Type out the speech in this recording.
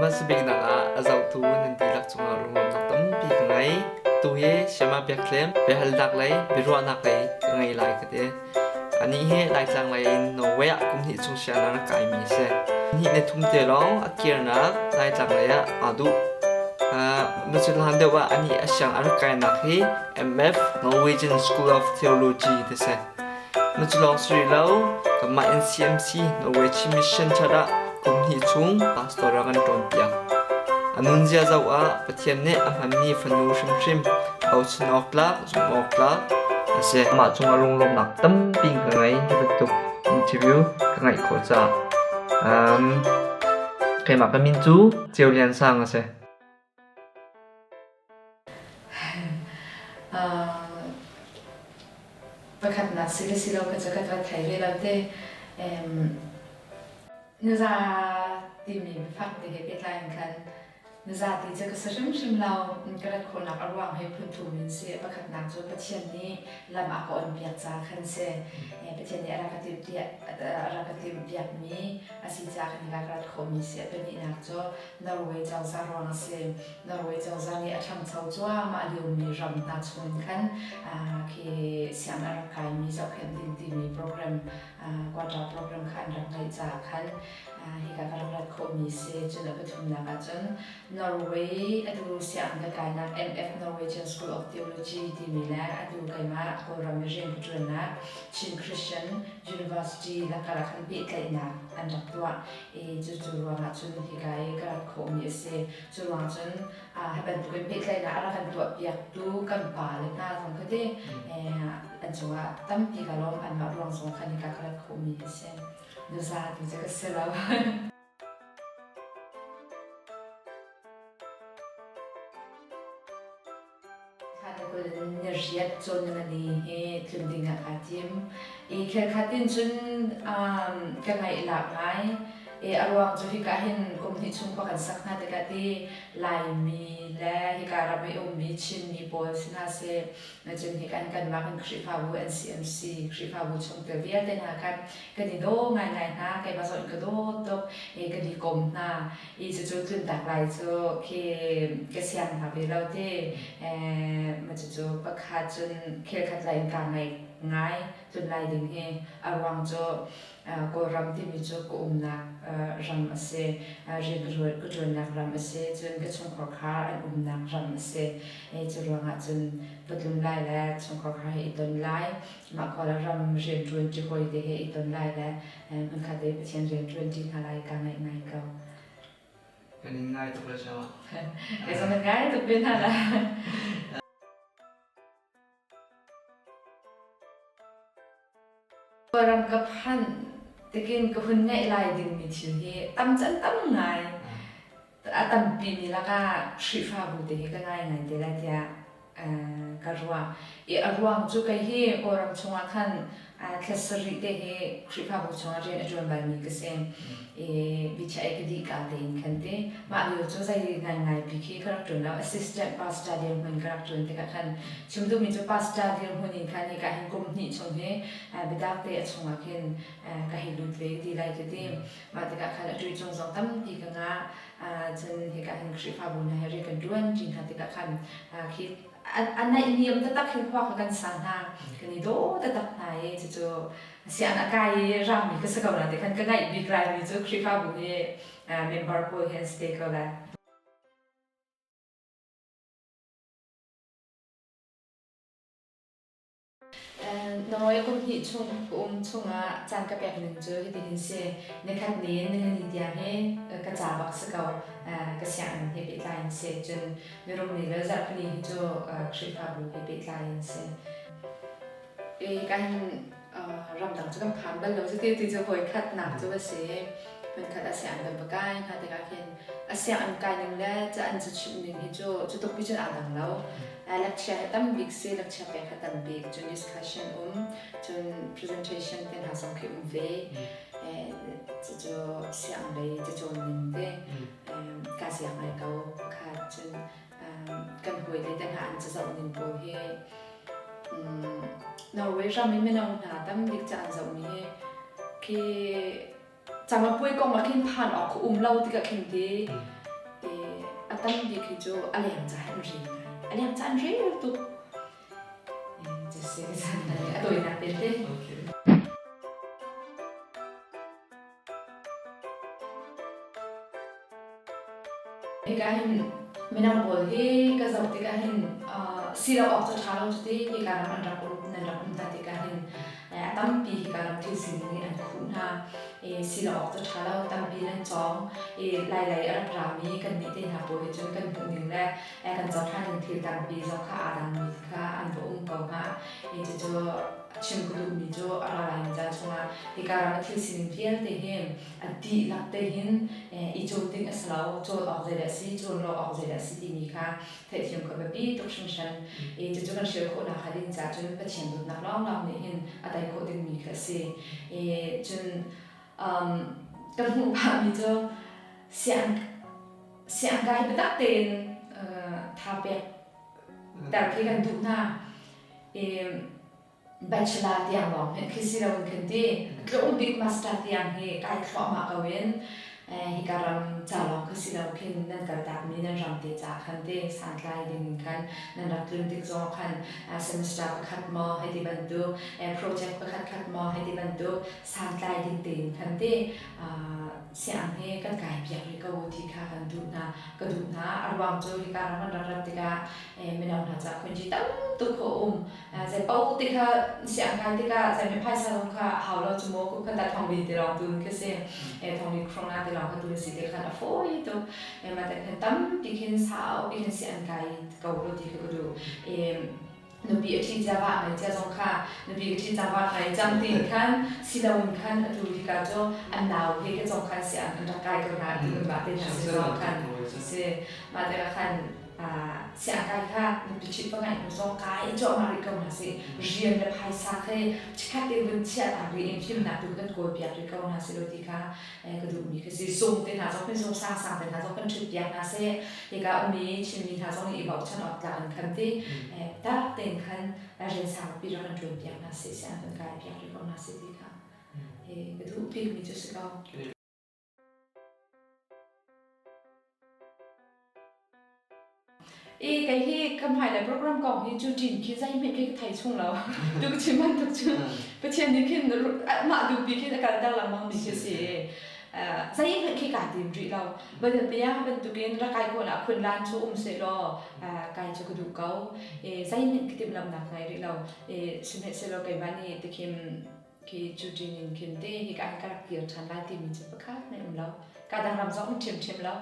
Hmasa biknak ah a zohtu nan dihlak cungah lunglawmhnak tampi ka ngei. Tu hi Shema Biakthlem biahalnak lei biaruahnak lei ka ngei lai ka ti. Anih hi Laitlang lei in Norway ah kum hnih chung sianginn a rak kaimi a si. Hnih le thum te lawng a kirnak Laitlang lei ah aa duh. Hlan deuh ah anih a siang a rak kainak hi MF Norwegian School of Theology ti si. Na cu lawng si rih lo, kanmah NCMC Norway Chin Mission Church ah kum hnih chung pastor a kan ṭawnpiak. A nunzia zoh ah Pathian nih a hmanmi fanu hrimhrim bochan awk tlak, zumh awk tlak a si. Amah cungah lunglawmhnak tampi ka ngei. Hi bantuk interview ka ngeih khawh caah. Um, keimah ka min cu Ceu Lian Sang a si. Pakhatnak si le si lo kha cu ka va thei ve lo te. Nuza timi biafak te he pehtlai in khan nuza ti cu ka si hrimhrim lo. Ka rat khawhnak a ruang hi phun thum in si. Pakhatnak cu Pathian nih lam a ka onpiak caah khan si. Pathian nih a rak ka timhpiak a rak ka timhpiakmi a si caah khan hika ka rat khawhmi si. A pahnihnak cu Norway cozah ruang a si. Norway cozah nih a ṭhangcho cuahmah liomi ram hna chungin khan khi sianginn a rak kaimi zohkhenh ding timi program quota program kha an rak ngeih caah khan hika ka rak rat khawhmi si. Cun a pathumnak ahcun Norway atu sianginn ka kainak MF Norwegian School of Theology timi le atu keimah Kawlram i rian ka ṭuannak Chin Christian University lakah khan pehtlaihnak an rak tuah. I cucu ruangah cun hika i ka rat khawhmi a si. Cu ruang cun hi bantukin pehtlaihnak a rak kan tuahpiaktu kan pa le hna zong kha ti an cungah tampi ka lawm anmah ruang zong khan hika ka rat khawhmi a si. Nuza tu cu ka si lo. Thla ni 20 in ni riat cawn ni hi tlun ding ah kaa tim. I khelkhat in cun ka ngaih lak ngai. I a ruang cu hika hin kum hnih chung khua kan sak hna tikah ti Laimi le hika ram i ummi Chinmi pawl si hna seh, cun hika hin kanmah kan Khrihfabu NCMC Khrihfabu chungtel vialte hna khan kan i daw ngaingai hna. Keimah zong in ka dawt tuk i kan i kom hna. I cucu tluntak lai cu khi ka siang hna ve lo ti. Mah cucu pakhat cun khelkhat lai in kaa ngaih ngai tlun lai ding hi. A ruang cu Kawlram timi cu ka umnak ram a si. Rian ka ṭuannak ram a si. Cun ka chungkhar kha an umnak ram a si. Cu ruangah cun va tlun lai le chungkhar kha he i ton lai. Mah khua le ram rianṭuan ṭi hawi te he i ton lai le hmunkhat i Pathian rian ṭuan ṭi hna lai kaa ngaih ngai ko. Kan in ngai tuk le siang. Kei zong kan ngai tuk ve hna la. Kawlram ka phanh tikin ka hun ngaih lai dingmi thil hi tam can tam ngai. A tampi mi lakah Khrihfabu te hi ka ngai ngai te lai tiah ka ruah. I a ruang cu kei hi Kawlram chungah khan thla sarih te hi Khrihfabu chungah rian a ṭuan balmi ka si. I biachia ka dih ka tein khan ti. Mah lio cu zei ngaingai pi khi ka rak ṭuan lo. Assistant pastor dirhmun ka rak ṭuan tikah khan chim duhmi cu pastor dirhmun in khan hika hin kum hnih chung hi biatak te a chungah khin ka hei lut ve ti lai ka ti. Mah tikah khan a ṭui cung zong tampi ka ngah. Cun hika hin Khrihfabu hna he rian kan ṭuan ṭi hna tikah khan khi a naihniam taktak hin khua kha kan sa hna. Kan i daw taktak hna i cucu sian a kai i rami ka si ko na ti khan ka ngaih bik laimi cu Khrihfabu hi member pawl hi an si te ko lai. Norway kum hnih chung ka um chungah caan ka pek ning cu hitihin si. Nikhat ni in nilini tiang hi ka ca bak si ko. Ka sianginn he pehtlai in si. Cun mirum ni le zarhpini hi cu Khrihfabu he pehtlai in si. Hika hin ramdang cu kan phan bal lo cuti ti cu voikhatnak cu a si. Hmunkhat ah sianginn kan va kai hna tikah khin a sianginn kai ning le ca an ca chimh ning hi cu cu tuk pi cun aa dang lo. Lecture hi tam bik si, lecture pek hi tam bik, cun discussion um, cun presentation te hna zong khi um ve. Cucu siang lei cacawn ning te ka siang ngai ko pakhat cun kan hawile te hna an cazoh ning pawl hi Norway ram i mino hna tam bik ca an zohmi hi khi camapuai kong ah khin phan awk um lo tikah khin ti. tam bik hi cu a leng ca an rel ngai. A leng ca an rel tuk. A tawinak te. Okay. Hika hin mino pawl hi ka zoh tikah hin si lo awk cu ṭha lo cuti hika ram an rak um nan rak um hna tikah hin a tampi hika ram thil sining nih an khuh hna. Si lo awk cu ṭha lo tampi nan cawng i Lailei a rak rami kannih te hna pawl hi cun kan hmuh ning le kan cohlan ning thil tampi zong kha aa dangmi kha an va um ko hnga. Cucu chim ka duhmi cu a ra laimi caan chungah hika ram a thil sining vialte hi a dihlak te hin i cawn ding a si lo, cawn awk zeidah a si, cawn lo awk zeidah a si timi kha theihthiam kha biapi tuk hringhran. I cucu kan hrial khawhnak hnga ding caah cun Pathian dawtnak lawnglawng nih hin a tei khawh dingmi kha a si. I cun ka hmuh phahmi cu siangkai biatak tein tha pek ter khi kan duh hna. I bachelor tiang lawng hmenh khi si loin khin ti tlawm bik master tiang hi kai thluahmah ko in hika ram ca lawng khi si lo khin nan kaltak mi nan ram te ca khan te santlai ding in khan nan rak tlun tik zong khan semester pakhat maw hei ti bantuk project pakhat khat maw hei ti bantuk santlai ding tein khan te siang hi kan kai piak rih ko ti kha kan duh hna ka duh hna. A ruang cu hika ram kan rak rat tikah mino hna ca khunci tam tuk kho um zei paoh ti kha siang kai tikah zei mi phaisa zong kha hau lo cu maw kum khat ah thongli ti lawng tun khi si thongli krona ti lawng kha tun si ti khan a fawi tuk. Ma te khan tampi khin sau pi khin si an kai ko lo ti kha ka duh. Nupi a ṭhi cia va ngei cia zong kha nupi ka ṭhi cang va ngei cang tiin khan si loin khan atu hika cu an nau he ka zong khan si an rak kai ko hna ti kan mah te hna si zong khan si mah te khan siangkai kha nupi ṭhit va ngaih hnu zong kai cuahmah rih ko hna sih. Rian le phaisa khi chikkhat te vun chiah tak rih in fimnak tu kan kawl piak rih ko hna sih lo ti kha ka duhmi khi si. Zung te hna zong kan zung sangsang te hna zong kan ṭhut piak hna seh. Hika ummi Chinmi hna zong nih i bochan awk tlak in khan ti tak tein khan rian sangpi rak kan ṭuan piak hna sih, siang kan kai piak rih ko hna sih ti kha ka duh bikmi cu si ko. I kei hi ka hmailei program kong hi cu ṭin khi zeihmanh khi ka thei chung lo. Tu ka chim bantuk cu Pathian nih khin amah duhpi khin a kalter lengmang mi khi si. Zeihmanh khi kaa tim rih lo. Banpia bantukin rak kai khawh ah khunlan cu um sehlaw kai cu ka duh ko. Zeihmanh ka timhlamhnak ngei rih lo. Sihmanhsehlaw keimah nih tikhim khi cu ṭin in khin te hi ka rak kir ṭhan lai timi cu pakhat hmanh um lo. Ka dang ram zong um ṭhiamṭhiam lo.